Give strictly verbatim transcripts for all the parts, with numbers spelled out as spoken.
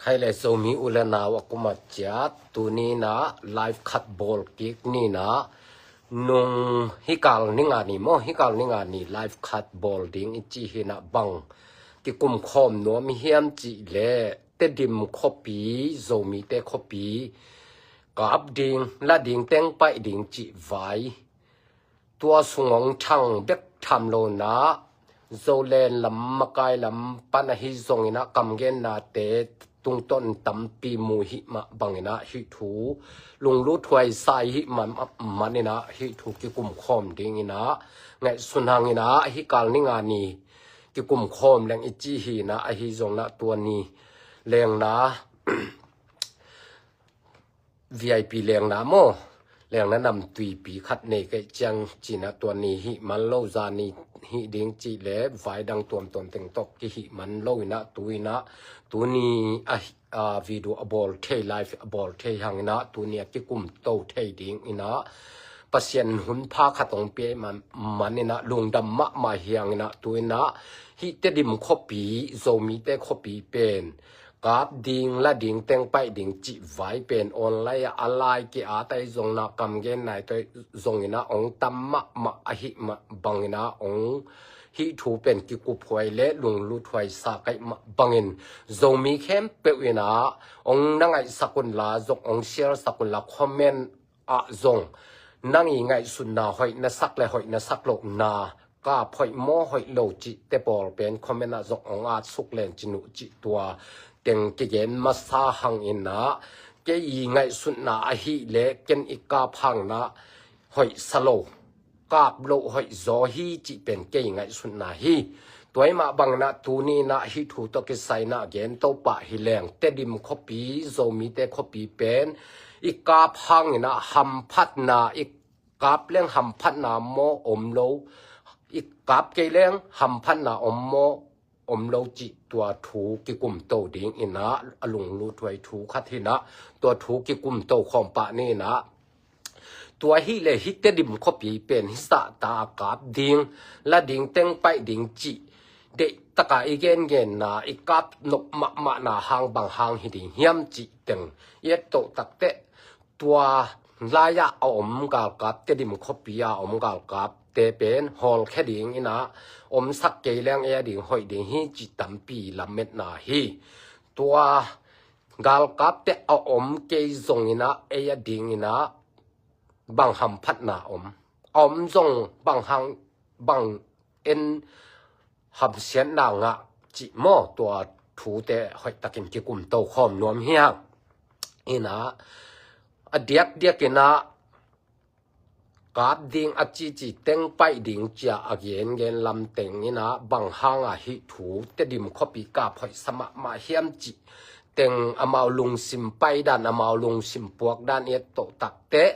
Hei le, Zomi u le nau a kuma ciat, tuni na live khat bawl kik ni na, nung hikal ni nga ni maw, hikal ni nga ni live khat bawl ding i ci hi na, bang kikum khawm nuam hiam cih le, Tedim khuapi, Zomite khuapi kap ding, la ding, teng paih ding cih vai. Tua sung hong thang bek tham lo na, Zoland lam, makai lam pan ahi zongin ah, kamgennate tungtawn tampi mu hih mah bangin ah, hih thu lunglut huai sa i hih man, manin ah, hih thu kikum khawm dingin ah, ngaihsun hangin ah, hikal ni nga ni kikum khawm leng i ci hi na, ahi zong na tua ni leng na, V I P lengna maw, lengna namtuipi khat nei kei ciang ci na, tua ni hih man lo, zani hih ding cih le vai dang tuamtuam teng tawh kihih man lo in ah, tu in ah, tuni a, a video a bawl thei, live a bawl thei hangin ah, tuni a kikum to thei dingin ah, Pasian hun pha khat hong pia man, manin ah, lungdam mahmah hi hangin ah, tu in ah, hih Tedim khuapi, Zomite khuapi pen kap ding, la ding, teng paih ding cih vai pen online ah a lai ki a tai zong na, kamgen nai tai zongin ah, hong tam mahmah ahi mah bangin ah, hong hih thu pen kikup huai le lunglut huai sa kaih mah bangin, Zomi khempeuh in ah hong na ngaihsak un la, zong hong share sak un la, comment ah zong nang i ngaihsutna, hoih na sak le hoih na sak lohna, kap hoih maw, hoih lo cihte pawl pen comment ah zong hong at suk len cin uh cih, tua teng kigen masa hangin ah, kei i ngaihsutna ahih le, ken i kap hang na hoih sa lo, kap loh hoih zaw hi cih pen kei i ngaihsutna hi. Tua i mah bangin ah, tuni in ah hih thu tawh kisai in ah gen to pah hi leng, Tedim khuapi, Zomite khuapi pen i kap hangin ah hamphatna, i kap leng hamphatna maw om lo, i kap kei leng hamphatna om maw om lo cih, tua thu kikum to dingin ah, a lunglut huai thu khat hi na, tua thu kikum to khawm pah ni na. Tua hi le, hih Tedim khuapi pen hih sahta a kap ding, la ding, teng paih ding cih deih taka i gengenna, i kap nop mahmahna hang bang hang hi ding hiam cih teng i et toh takteh, tua lai-ah a om galkap, Tedim khuapi a om galkapte pen hawlkhia dingin ah, omsak kei leng ei a ding hoih ding hi cih tampi lametna hi. Tua galkapte a om kei zongin ah, ei a dingin ah bang hamphatna om, a om zong bang hang, bang en hamsiatna ngah cih maw, tua thute hoihtakin kikum to khawm nuam hi hang. In ah, a diakdiakin ah kap ding a cici, teng paih ding cia a gengen lam teng in ah, bang hang a hih thu Tedim khuapi kap hoih sa mahmah hiam cih teng, amau lungsim paidan, amau lungsim puakdan i et toh takteh,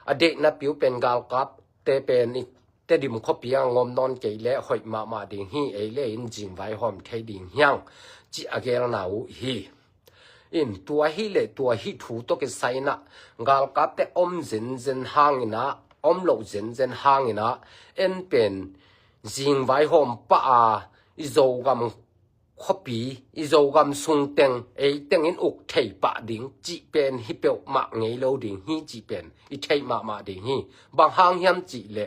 a deihna piu pen galkapte pen i Tedim khuapi a ngom nawn kei le hoih mahmah ding hi, ei le in zingvai hawm thei ding hi hang cih a gelna uh hi. In tua hi le, tua hih thu tawh kisai in ah, galkapte om zenzen hangin ah, om loh zenzen hangin ah, en pen zingvai hawm pah a, i Zogam khuapi, i Zogam sung teng, ei teng in uk thei pah ding cih pen hi peuhmah ngei lo ding hi cih pen i theih mahmah ding hi. Bang hang hiam cih le,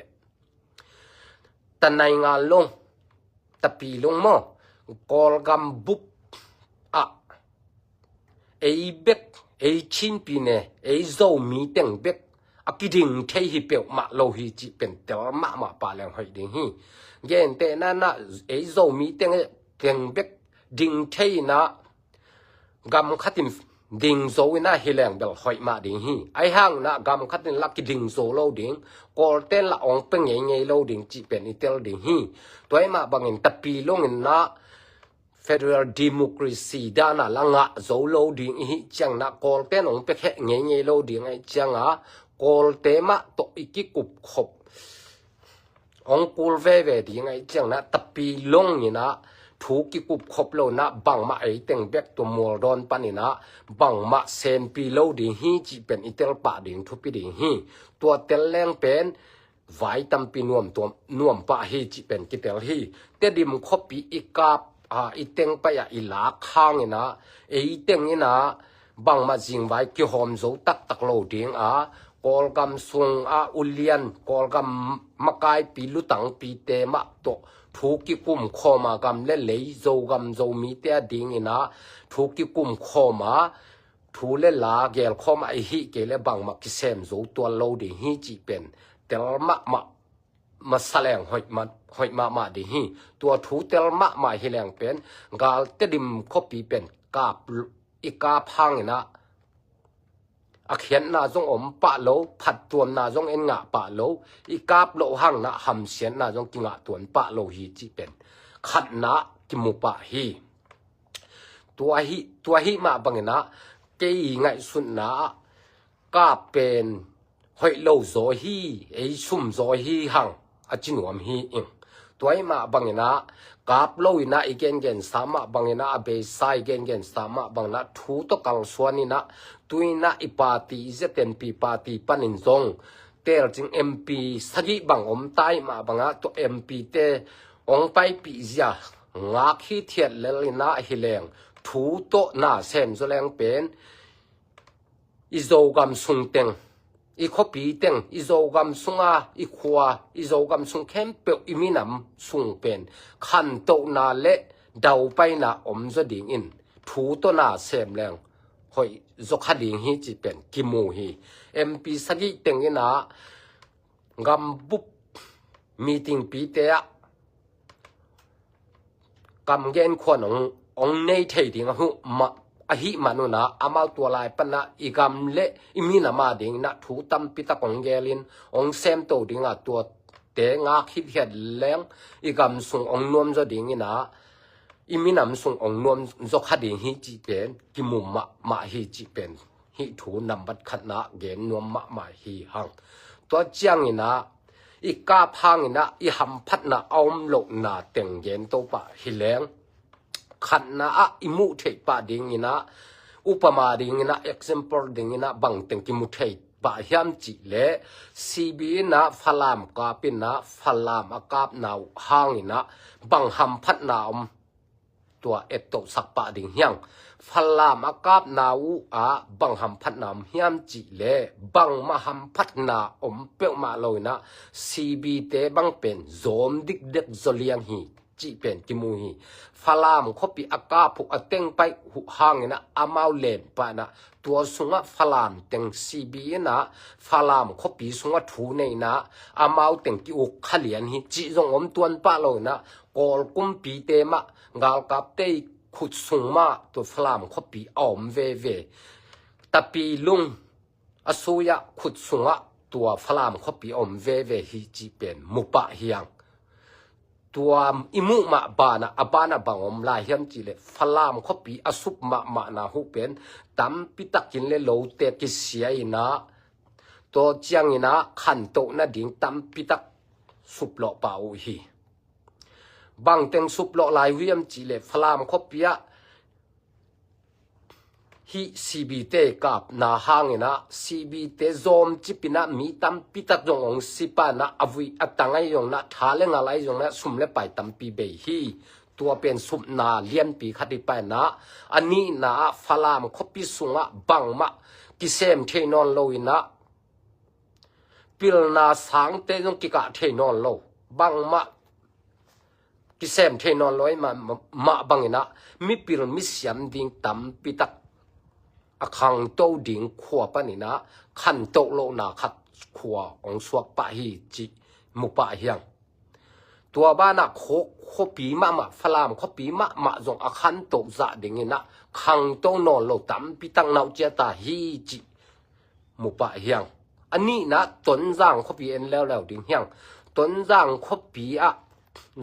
tanai ngal long, tapi long maw, Kawlgam bup ah ei bek, ei Chinpi ne, ei Zomi teng bek a kiding thei hi peuhmah lo hi cih pen tel mahmah pah leng hoih ding hi. Gentehna in ah, ei Zomi teng, teng bek ding thei in ah, gam khatin ding zo in ah hi leng bel hoih mah ding hi. Ahi hangin ah gam khatin la kiding zo lo ding, Kawlten la ong pe ngeingei lo ding cih pen i tel ding hi. Tua i mah bangin tapi long in ah federal democracy dan a la ngah zo lo ding i hih ciangin ah, Kawlten ong pe kheh ngeingei lo ding ahih ciangin ah, Kawlte mah tawh i kikup khop ong kul veve ding ahih ciangin ah, tapi long in ah thu kikup khop lo in ah, bangmah ei teng bek tua mual dawn panin ah bangmah sempi lo ding hi cih pen i tel pah ding thupi ding hi. Tua tel leng pen vai tampi nuam, nuam pah hi cih pen kitel hi. Tedim khuapi i kap a, i teng pai ah i lak hangin ah, ei teng in ah bangmah zingvai kihawm zo taktak lo ding a, Kawlgam sung a ulian, Kawlgam makaipi lutangpite mah tawh thu kikum khawm a, gam le lei, Zogam Zomite a dingin ah thu kikum khawm a, thu le la gelkhawm a i hih kei le bangmah kisem zo tuan lo ding hi cih pen tel mahmah masa leng hoih mah, hoih mahmah ding hi. Tua thu tel mahmah hi leng pen, gal Tedim khuapi pen kap, i kap hangin ah a khiatna zong om pah lo, phattuamna zong en ngah pah lo, i kap loh hangin ah hamsiatna zong kingah tuan pah lo hi cih pen khatna kimu pah hi. Tua hi, tua hi mah bangin ah kei ngaihsutna ah kap pen hoih lo zaw hi, ei sum zaw hi hang a ci nuam hi ing. Tua hi mah bangin ah kap lo in ah i gengensa mah bangin ah, a beisa i gengensa mah bangin ah thu tawh kalsuan in ah, tu in ah i party, i Z N P party panin zong telcing M P sagih bang om ta hi mah bangin ah, tua M P te hong paipih zia ngak hithiat lel in ah hi leng, thu tawh na sem zaw leng pen i Zogam sung teng, i khuapi teng, i Zogam sunga i khua, i Zogam sung khempeuh, i minam sung pen khantohna le daupaina om zaw dingin thu tawh na sem leng hoih zaw kha ding hi cih pen kimu hi. M P sagih teng in ah gambup meeting pite ah kam gen khuan hong, hong nei thei ding a huh mah, ahih man un ah amau tua lai pan ah i gam le i minam a dingin ah thu tampi tak hong gelin hong semto ding a, tuate ngak hithiat leng i gam sung hong nuam zaw dingin ah i minam sung hong nuam zaw kha ding hi cih pen kimu mahmah hi cih pen hih thu nambat khatna gen nuam mahmah hi hang. Tua ciangin ah i kap hangin ah i hamphatna a om lohna teng gen to pah hi leng, khatna ah i muh theih pah dingin ah, upama dingin ah, example dingin ah bang teng kimu thei pah hiam cih leh, C B in ah Falam kap in ah Falam a kapna uh hangin ah bang hamphatna om, tua ettohsak pah ding hiang. Falam a kapna uh ah bang hamphatna om hiam cih leh, bangmah hamphatna om peuhmah lo in ah C B te bang pen zawm dikdek zaw liang hi cih pen kimu hi. Falam khuapi a kap uh, a teng pai uh hangin ah amau len pah in ah, tua sungah Falam teng C B in ah Falam khuapi sungah thu nei in ah amau teng ki-uk kha lian hi cih zong om tuan pah lo in ah, Kawl kumpite mah galkapte i khut sung mah tua Falam khuapi a om veve. Tapilung a sui-ah khut sungah tua Falam khuapi a om veve hi cih pen mu pah hiang. Tua i muh mah banah, a banah bang om lai hiam cih leh, Falam khuapi a sup mahmahna uh pen tampi takin le lote kisia in ah, tua ciangin ah khantoh nading tampi tak suplawh pah uh hi. Bang teng suplawh lai uh hiam cih leh, Falam khuapi ah hih C B te kapna hangin ah, C B te zawm cip in ah mi tampi tak zong hong si pah in ah, a vui a tang ahi zongin ah, tha le ngal ahi zongin ah, sum le pai tampi bei hi. Tua pen supna lianpi khat hi pah in ah, a nihna ah Falam khuapi sungah bangmah kisem thei nawn lo in ah, pilna sangte zong kikah thei nawn lo, bangmah kisem thei nawn lo ahi mah, mah bangin ah mipil misiam ding tampi tak a khangto ding khua panin ah khantoh lohna khat khua hong suak pah hi cih mu pah hiang. Tua banah khuapi mahmah, Falam khuapi mahmah zong a khantoh zah dingin ah khangto nawn lo tampi tak nauh ciat a hi cih mu pah hiang. A nihna Tonzang khuapi en leuleu ding hiang. Tonzang khuapi ah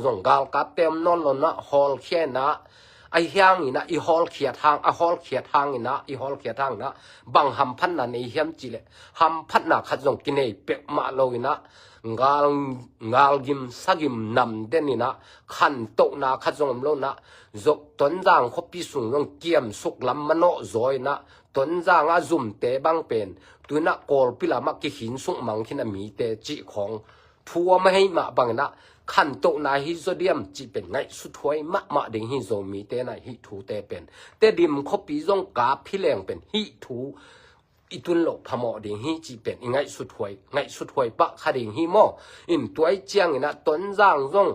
zong galkapte om nawn lo in ah, hawlkhia in ah, a hiangin ah i hawlkhiat hang, a hawlkhiat hangin ah, i hawlkhiat hangin ah bang hamphatna nei hiam cih leh, hamphatna khat zong kinei peuhmah lo in ah, gal, galgim sagim nam den in ah, khantohna khat zong om lo in ah, Tonzang khuapi sung zong kiamsuk lam manawh zaw in ah, Tonzang a zumte bang pen tu in ah Kawlpi lamah kikhin suk mang khin a mite cih khawng thu a mah hei mah bangin ah, khantohna hi zaw diam cih pen ngaihsuthuai mahmah ding hi. Zomite na hih thute pen Tedim khuapi zong kap hi leng pen hih thu i tun loh phamawh ding hi cih pen i ngaihsuthuai, ngaihsuthuai pah kha ding hi maw. In tuai ciangin ah Tonzang zong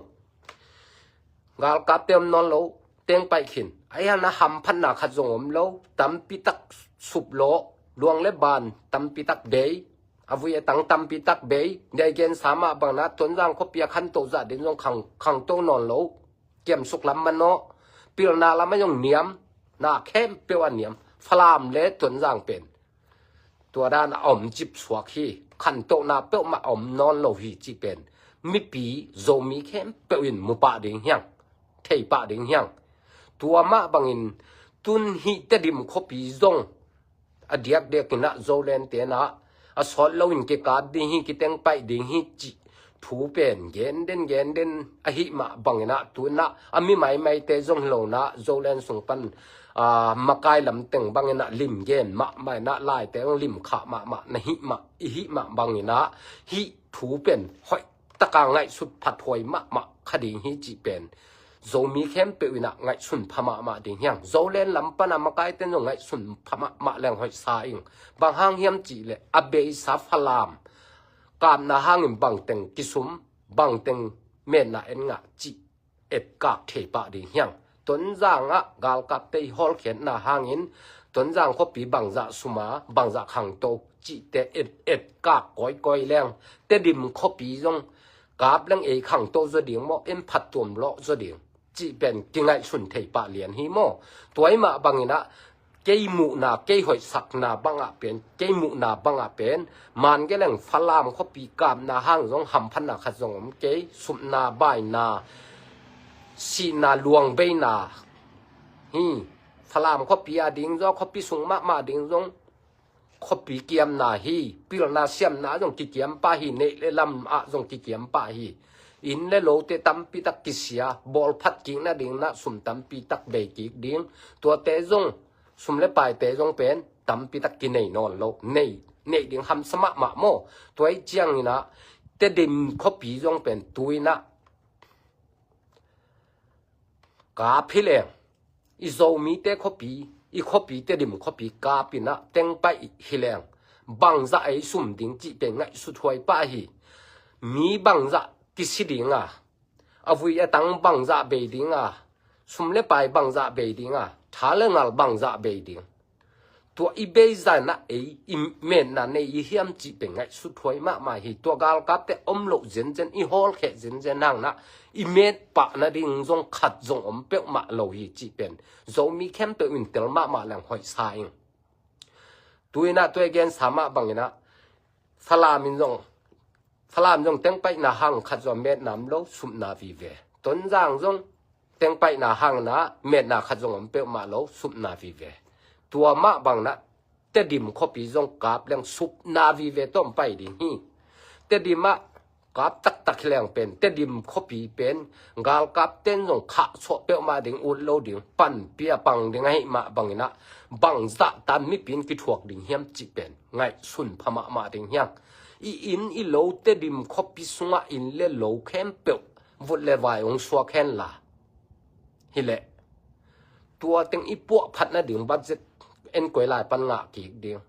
galkapte om nawn lo, teng paih khin. Ahi hang na hamphatna khat zong om lo, tampi tak sup lawh, luang le ban tampi tak bei, a vui a tang tampi tak bei. Dei gensa mah bangin ah Tonzang khuapi a khantoh zah ding zong khang, khangto nawn lo. Kiamsuk lam manawh, pilna lam a zong niam, na khempeuh a niam. Falam le Tonzang pen tua dan a om cip suak hi. Khantohna peuhmah a om nawn lo hi cih pen mipi Zomi khempeuh in mu pah ding hiang, thei pah ding hiang. Tua mah bangin tun hih Tedim khuapi zong a diakdiakin ah Zolandte na a sawt loin kikap ding hi, kiteng paih ding hi cih thu pen gen den gen den ahih mah bangin ah tu in ah a mi maimaite zong hi lo in ah Zoland sung pan, aa, makai lam teng bangin ah lim gen mahmah in ah laite zong lim khah mahmah na hih mah, i hih mah bangin ah hih thu pen hoih taka ngaihsut phathuai mahmah kha ding hi cih pen Zomi khempeuh in ah ngaihsun pha mahmah ding hiang. Zoland lam pan a makaite zong ngaihsun pha mahmah leng hoih sa ing. Bang hang hiam cih leh a beisa Falam kapna hangin bangteng kisum, bangteng metna en ngah cih etkak thei pah ding hiang. Tonzang ah galkapte i hawlkhiatna hangin Tonzang khuapi bangzah sum a, bangzah khangto cihte et, etkak kawikawi leng Tedim khuapi zong kap leng ei khangto zaw ding maw, en phattuam lawh zaw ding cih pen kingaihsun thei pah lian hi maw. Tua i mah bangin ah kei muhna, kei hoihsakna bangah pen, kei muhna bangah pen, man geleng Falam khuapi kapna hang zong hamphatna khat zong om kei, supna, baina, sihna, luangbeina hi. Falam khuapi a ding zong, khuapi sung mahmah ding zong khuapi kiamna hi. Pilna siamna zong kikiam pah hi, neih le lam ah zong kikiam pah hi. Inn le lote tampi tak kisia, bawlphat kik nading na sum tampi tak bei kik ding. Tuate zong, sum le paite zong pen tampi tak kinei nawn lo, nei, neih ding hamsa mahmah maw. Tua i ciangin ah Tedim khuapi zong pen tu in ah kap hi leng, i Zomite khuapi, i khuapi Tedim khuapi kap in ah teng paih hi leng, bangzah ei sum ding cih pen ngaihsuthuai pah hi. Mi bangzah kisi ding a, a vui a tang bangzah bei ding a, sum le pai bangzah bei ding a, tha le ngal bangzah bei ding. Tua i bei zah in ah ei i metna nei i hiam cih pen ngaihsuthuai mahmah hi. Tua galkapte om loh zenzen, i hawlkheh zenzen hang in ah i met pah nading zong khat zong om peuhmah lo hi cih pen Zomi khempeuh in tel mahmah leng hoih sa ing. Tu in ah tua i gensa mah bangin ah Falam in zong, Falam zong teng paihna hang khat zong metna om lo, supna vive. Tonzang zong teng paihna hang in ah metna khat zong om peuhmah lo, supna vive. Tua mah bangin ah Tedim khuapi zong kap leng supna vive tawh om pai ding hi. Tedim ah kap taktak hi leng pen Tedim khuapi pen galkapten zong khahsuah peuhmah ding, ut lo ding, panpih a pang ding ahih mah bangin ah bangzah tan mipi in kithuak ding hiam cih pen ngaihsun pha mahmah ding hiang. I inn i lo Tedim khuapi sungah inn le lo khempeuh vut le vai hong suak hen la, hi leh tua teng i puahphat nading budget en koi lai pan ngah kik ding.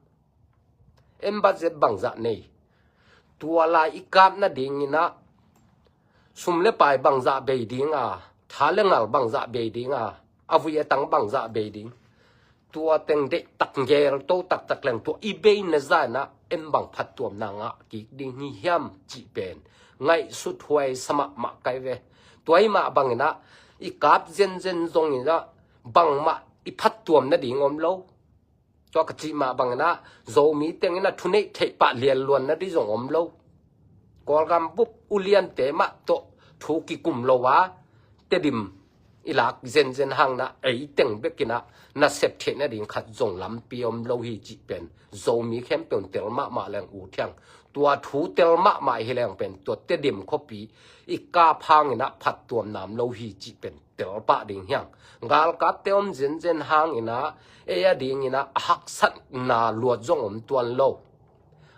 En budget bangzah nei, tua lai i kap nading in ah sum le pai bangzah bei ding a, tha le ngal bangzah bei ding a, a vui a tang bangzah bei ding. Tua teng deih tak, gel to taktak leng tua i bei na zah in ah en bang phattuamna ngah kik ding hi hiam cih pen ngaihsuthuai sa mahmah kai ve. Tua i mah bangin ah i kap zenzen zongin ah bangmah i phattuam nading om lo. Tua ka cih mah bangin ah Zomi tengin ah thuneih theih pah lianluan nading zong om lo. Kawlgam bup uliante mah tawh thu kikum lo a, Tedim i lak zenzen hang in ah ei teng bekin ah nasep theih nading khat zong lampi om lo hi cih pen Zomi khempeuh in tel mahmah leng ut hiang. Tua thu tel mahmah hi leng pen tua Tedim khuapi i kap hangin ah phattuamna om lo hi cih pen tel pah ding hiang. Galkapte om zenzen hangin ah ei a dingin ah a haksatna luat zong om tuan lo.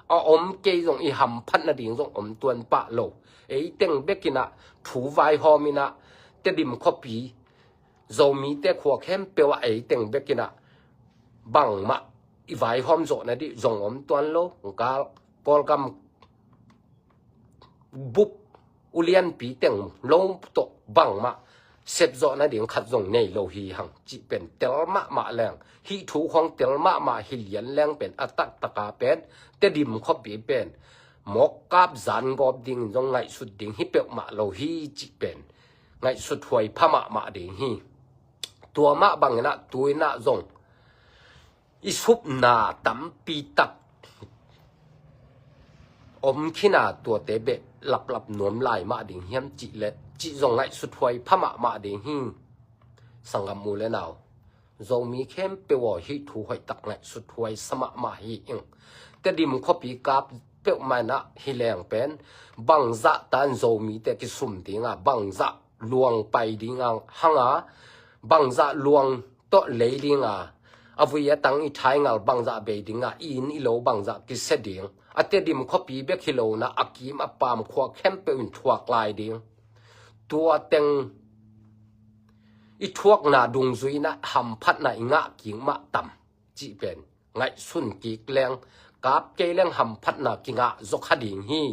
a om kei zong i hamphat nading zong om tuan pah lo. Ei teng bek in ah thu vaihawm in ah Tedim khuapi, Zomite khua khempeuh ah ei teng bek in ah bangmah i vaihawm zawh nading zong om tuan lo. Kawlgam bup ulianpi teng lo tawh bangmah sepzawh nading khat zong nei lo hi hang cih pen tel mahmah leng, hih thu khawng tel mahmah hi lian leng pen a taktak a pen Tedim khuapi pen mawk kap zan gawp dingin zong ngaihsut ding hi peuhmah lo hi cih pen ngaihsut huai pha mahmah ding hi. Tua mah bangin ah tu in ah zong i supna tampi tak om khin a, tuate beh laplap nuam lai mah ding hiam cih leh cih zong ngaihsut huai pha mahmah ding hi. Sanggam u le nau, Zomi khempeuh aw, hih thu hoih tak ngaihsut huai sa mahmah hi ing. Tedim khuapi kap peuhmah in ah hi leng pen bangzah tan Zomite kisum ding a, bangzah luang pai ding a hang a, bangzah luang tawh lei ding a, a vui a tang i thaingal bangzah bei ding a, i inn i lo bangzah kisia ding. A Tedim khuapi bek hi lo in ah a kim a pam khua khempeuh in thuak lai ding. Tua teng i thuakna dungzui in ah hamphatna i ngah kik mah tam cih pen ngaihsun kik leng, kap kei leng hamphatna kingah zaw kha ding hi.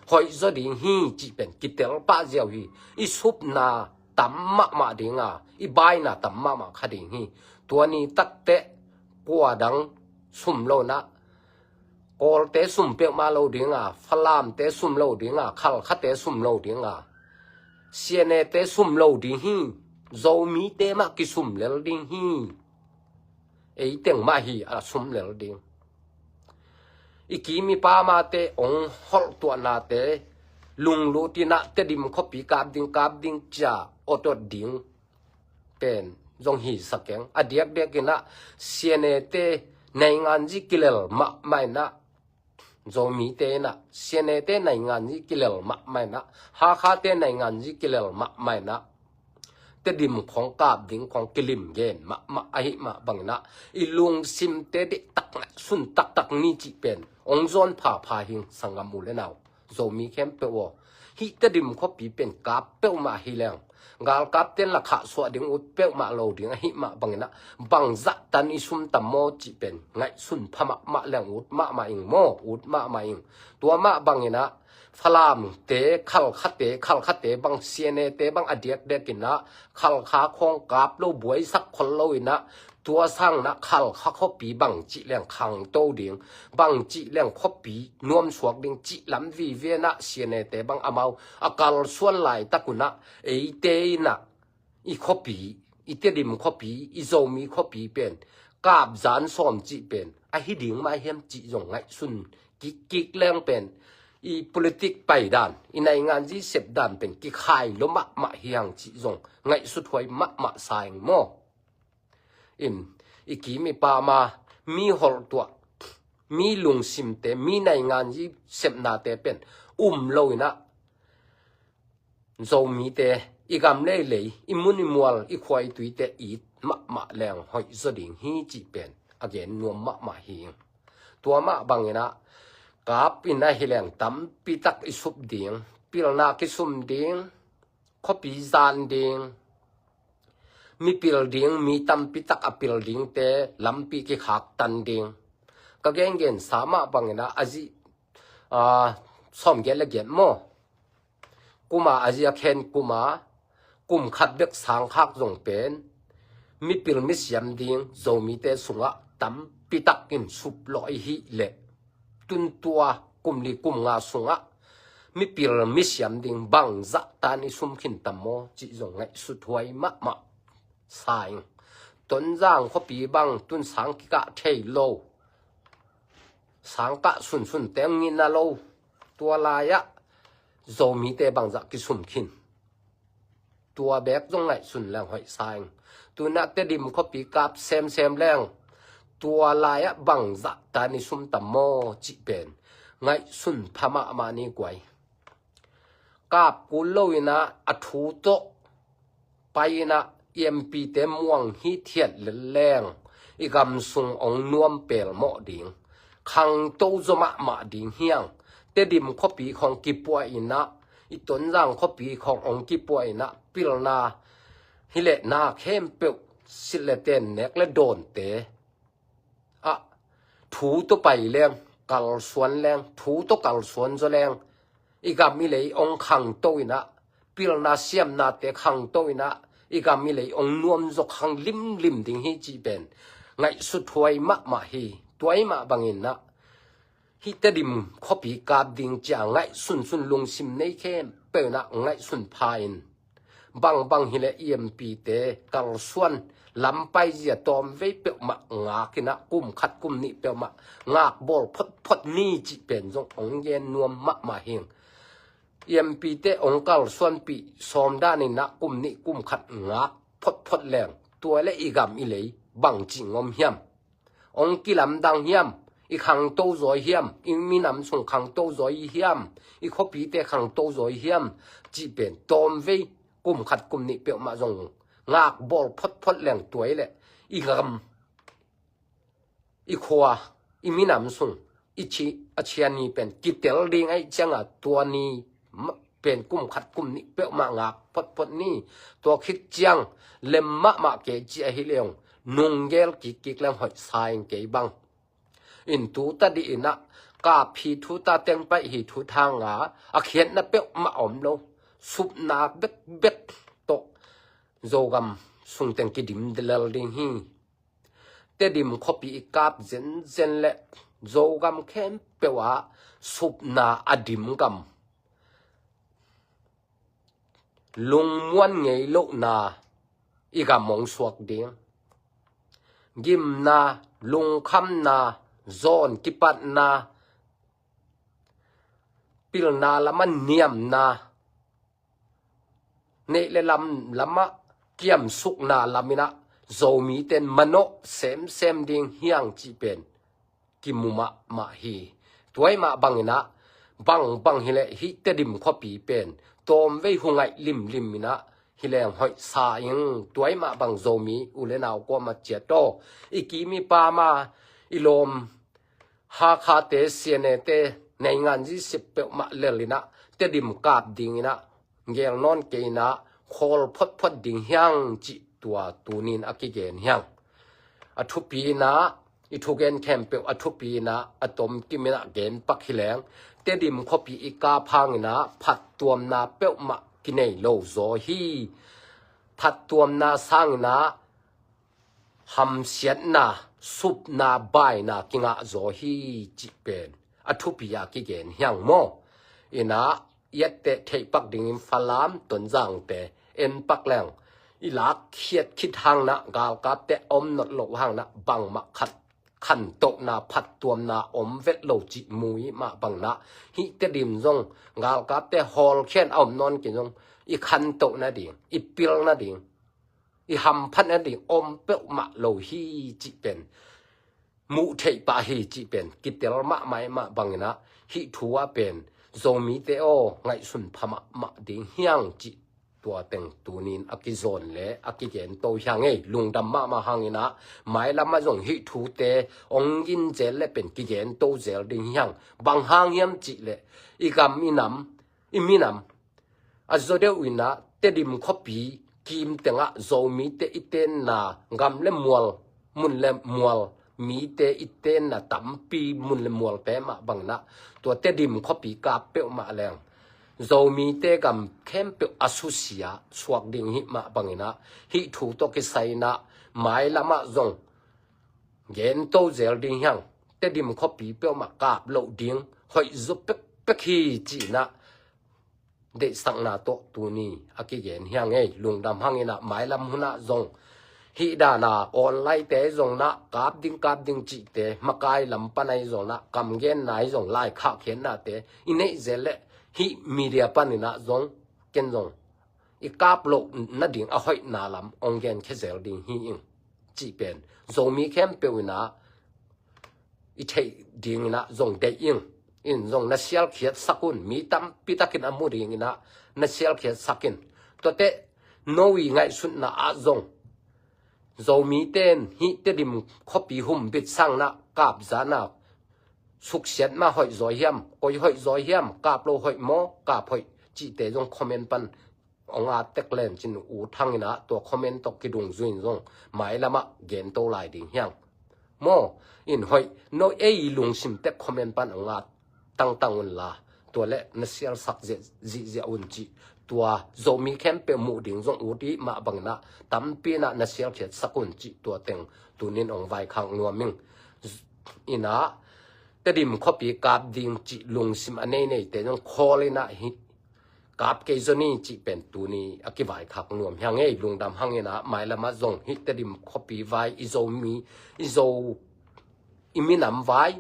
Hoih zaw ding hi cih pen kitel pah ziau hi. I supna tam mahmah ding a, i baina tam mahmah kha ding hi. Tua ni takteh kua dang sum lo in ah, Kawlte sum peuhmah lo ding a, Falamte sum lo ding a, Khalkhate sum lo ding a, C N A-te sum lo ding hi. Zomite mah kisum lel ding hi. Ei teng mah hi a sum lel ding. I kim i pamate ong holh tuahnate lunglut in ah Tedim khuapi kap ding, kap ding cia awt awt ding pen zong hi sa keng. A diakdiak in ah C N A-te nainganzi kilel mahmah in ah, Zomite in ah C N A-te nainganzi kilel mahmah in ah, Hakhate nainganzi kilel mahmah in ah, Tedim khawng kap ding khawng kilim gen mahmah ahih mah bangin ah, i lungsimte dih takna sun taktak ni cih pen ong zawn phapha hing sanggam u le nau, Zomi khempeuh aw. Hih Tedim khuapi pen kap peuhmah hi leng, galkapten la khahsuah ding ut peuhmah lo ding ahih mah bangin ah, bangzah tan i sum tam maw cih pen ngaihsun pha mahmah leng ut mahmah ing maw, ut mahmah ing. Tua mah bangin ah Falamte, Khalkhate, Khalkhate bang, C N A-te bang a diakdiak in ah Khalkha khawng kap lo, buaisak khol lo in ah, tua sang in ah Khalkha khuapi bangcih leng khangto ding, bangcih leng khuapi nuamsuak ding cih lam vive in ah C N A-te bang amau a kalsuan laitak un ah, eite in ah i khuapi, i Tedim khuapi, i Zomi khuapi pen kap zan sawm cih pen ahi ding mah hiam cih zong ngaihsun kikkik leng pen, i politik pai dan, i nainganzi sep dan pen kikhai lo mahmah hi hang cih zong ngaihsut huai mahmah sa ing maw. In, i kim i pama, mi holhtuah, mi lungsimte, mi nainganzi sepnate pen um lo in ah, Zomite, i gam leilei, i mun i mual, i khua i tuite it mahmah leng hoih zaw ding hi cih pen a gen nuam mahmah hi. Tua mah bangin ah kap in ahi leng tampi tak i sup ding, pilna kisum ding, khuapi zan ding, mi pil ding, mi tampi tak a pil dingte lampi kikhaktan ding. Ka gengen sa mah bangin ah a zi, ah, sawmgiat le giat maw, kuma a ziak hen kuma, kum khat bek sangkhak zong pen mipil misiam ding Zomite sungah tampi tak in suplawh i hih leh, tun tua kum li kum nga sungah mipil misiam ding bangzah tan i sum khin tam maw cih zong ngaihsut huai mahmah sa ing. Tonzang khuapi bang tun sang kikah thei lo, sang kah sunsun teng ngina lo, tua lai-ah Zomite bangzah kisum khin. Tua bek zong ngaihsun leng hoih sa ing. Tun ah Tedim khuapi kap semsem leng, tua lai-ah bangzah tan i sum tam maw cih pen ngaihsun pha mahmah ni guai. Kap kul lo in ah a thu tawh pai in ah i M P-te muang hithiat lel leng, i gam sung ong nuam pelmawh ding. khangto zaw mahmah ding hiang. Tedim khuapi khawng kipuah inah, i Tonzang khuapi khawng hong kipuah inah, pilna hi leh na khempeuh, silh le ten, nek le dawnte ah thu tawh pai leng, kalsuan leng, thu tawh kalsuan zaw leng, i gam i lei hong khangto inah, pilna siamnate khangto inah, i gam i lei hong nuam zaw khang limlim ding hi cih pen ngaihsut huai mahmah hi. Tua ahih mah bangin ah, hih Tedim khuapi kap ding cia ngaihsunsun lungsim nei khempeuh inah ngaihsun pha in, bangbang hi leh E M P-te kalsuan, lam paizia tawmvei peuhmah ngak inah, kum khat kum nih peuhmah ngak bawl photphot ni cih pen zong hong gen nuam mahmah hing. E M P-te hong kalsuanpih sawm dan inah kum nih kum khat ngak photphot leng, tua le i gam i lei bangci ngom hiam? Hong kilamdang hiam? I khangto zaw hiam? I minam sung khangto zaw hiam? I khuapite khangto zaw hiam? Cih pen tawmvei, kum khat kum nih peuhmah zong ngak bawl photphot leng, tua i leh i gam, i khua, i minam sung, i ci, a ciani pen kitel ding ahih cianga, tua ni pen kum khat kum nih peuhmah ngak photphot ni. Tua khit ciang lem mahmah kei ci ahi leng, nunggel kikkik leng hoih sa ing kei bang. In tu tadih inah, kap hi thu ta, teng paih hi thu ta hanga, a khiatna peuhmah om lo. Supna bekbek tawh Zogam sungteng kidim lel ding hi. Tedim khuapi i kap zenzen leh Zogam khempeuh ah supna a dim gam, lungmuan ngei lohna i gam hong suak ding. Gimna, lungkhamna, zawn kipatna, pilna lamah niamna, neih le lam lamah kiamsukna lam inah Zomite in manawh semsem ding hiang cih pen kimu mahmah hi. Tua ahih mah bang inah, bangbang hi leh hih Tedim khuapi pen tawmvei hu ngaih limlim inah hi leng hoih sa ing. Tua ahih mah bang Zomi u le nau kuamah ciat aw, i kim i pam a, i lawm, Hakhate, C N A-te, naingan zisip peuhmah lel inah, Tedim kap ding inah, gel nawn kei inah, khawl photphot ding hiang cih tua tunin a kigen hiang. A thupi inah, i thugen khempeuh a thupi inah, a tomkim inah gen pak hi leng, Tedim khuapi i kap hang inah phattuamna peuhmah kinei lo zaw hi. Phattuamna sang inah hamsiatna, supna, baina kingah zaw hi cih pen a thupi a kigen hiang maw? Inah, i etteh theih pak dingin Falam, Tonzangte en pak leng, i lakkhiat khit hang inah, galkapte om nawn loh hang inah, bangmah khat khantohna, phattuamna om vet lo cih mu i hih mah bang inah, hih Tedim zong galkapte hawlkhia in a om nawn kei zong, i khantoh nading, i pil nading, i hamphat nading om peuhmah lo hi cih pen muh theih pah hi cih pen kitel mahmah i hih mah bang inah, hih thu ah pen Zomite aw, ngaihsun pha mahmah ding hiang cih tua teng tunin a kizawn le a kigen to hiang ei. Lungdam mahmah hang inah, mailam ah zong hih thute hong gin zel le pen kigen to zel ding hiang. Bang hang hiam cih leh, i gam i nam, i minam a zaw deuh inah, Tedim khuapi kim tengah Zomite i tenna, gam le mual, mun le mual, mite i tenna tampi, mun le mualte mah bang inah, tua Tedim khuapi kap peuhmah leng Zomite gam khempeuh a susia suak ding hih mah bang inah, hih thu tawh kisai inah, mailam ah zong gen to zel ding hiang. Tedim khuapi peuhmah kap loh ding hoih zaw pekpek hi cih inah, deihsakna tawh tuni a kigen hiang ei. Lungdam hang inah, mailam hun ah zong hih dan a online-te zong inah, kap ding, kap ding cihte, makai lam pan ahi zong inah, kamgenna ahi zong, laikhak khiatnate i neih zel leh, hih media pan inah zong, ken zong i kap loh nading a hoihna lam hong genkhia zel ding hi ing cih pen Zomi khempeuh inah i theih ding inah zong deih ing. In zong na sialkhiatsak un, mi tampi takin a mu ding inah na sialkhiatsak in. Tuate no i ngaihsutna ah zong, Zomite in hih Tedim khuapi humbit sang inah, kap zan a, suksiat mah hoih zaw hiam, koi hoih zaw hiam, kap lo hoih maw, kap hoih cihte zong comment pan hong at tek len cin, U Thang in ah tua comment tawh kidungzui in zong mailam ah gen to lai ding hi hang. Maw, in hoih, no ei lungsim tek comment pan hong at tangtang un la, tua leh na sialsak zihziah un cih, tua Zomi khempeuh muh ding zong ut i hih mah bangin ah tampi in ah na sialkhiatsak un cih tua teng tuni in hong vaikhak nuam ing. In ah Tedim khuapi kap ding cih lungsim a neineite zong call in ah hih kap kei zaw ni cih pen tuni a kivaikhak nuam hi hang ei. Lungdam hang in ah, mailam ah zong hih Tedim khuapi vai, i Zomi, i Zo, i minam vai,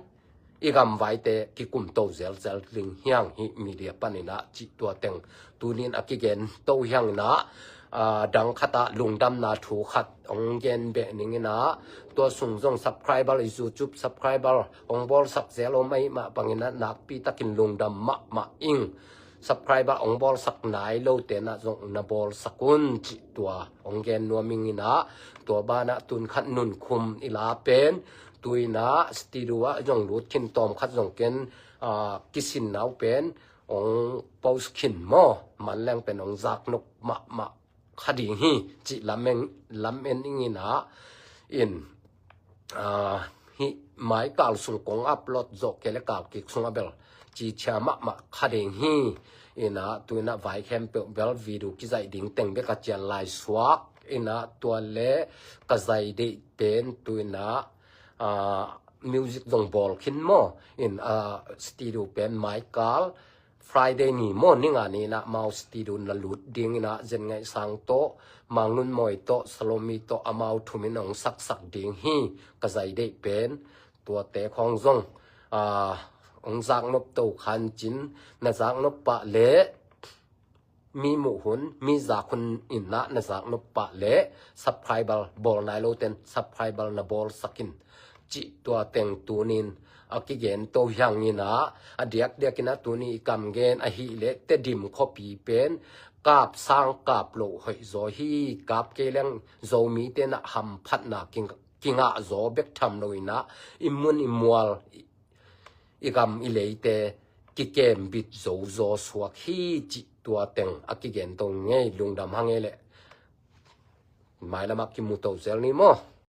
i gam vaite kikum to zelzel ding hi hang hih media pan in ah cih tua teng tuni in a kigen to hi hang in ah, ah, dang khat ah lungdamna thu khat hong gen beh ning in ah, tua sung zong subscriber, i YouTube subscriber hong bawlsak zel om ahih mah bangin ah nakpi takin lungdam mahmah ing. Subscriber hong bawlsak nai lote in ah zong na bawlsak un cih tua hong gen nuam ing in ah, tua banah tun khat nunkhum i la pen, tu in ah studio ah zong lut khin, tawm khat zong ken, ah, kisin nau pen hong post khin maw, manleng pen hong zaknop mahmah kha ding hi cih lamen, lamen ing in ah, in, ah, hih maikal sung kong upload zawh kei leh kal kik sung a bel cicia mahmah kha ding hi. In ah tu in ah vai khempeuh bel video kizaih ding teng bek a cian lai suak in ah, tua leh ka zai deih pen tu in ah, ah, music zong bawl khin maw, in, ah, studio pen maikal Friday ni maw, ni nga ni in ah amau studio na lut ding in ah, Zen Ngaih Sang tawh, Mang Nun Mawi tawh, Salomi tawh, amau thum in hong saksak ding hi. Ka zai deih pen tuate khawng zong, ah, hong zaknop to khan cin, na zaknop pah leh mi muh hun, mi zak hun in ah na zaknop pah leh subscriber bawl nai lote in subscriber na bawlsak in cih tua teng tuni in a kigen to hi hang in ah, a diakdiak in ah tuni i kam gen ahih leh Tedim khuapi pen kap sang kap loh hoih zaw hi. Kap kei leng Zomite in ah hamphatna ki, kingah zaw bek tham lo in ah, i mun i mual, i, i gam i leite kikembit zo zaw suak hi cih tua teng a kigen to ngei. Lungdam hang ei leh mailam ah kimu to zel ni maw.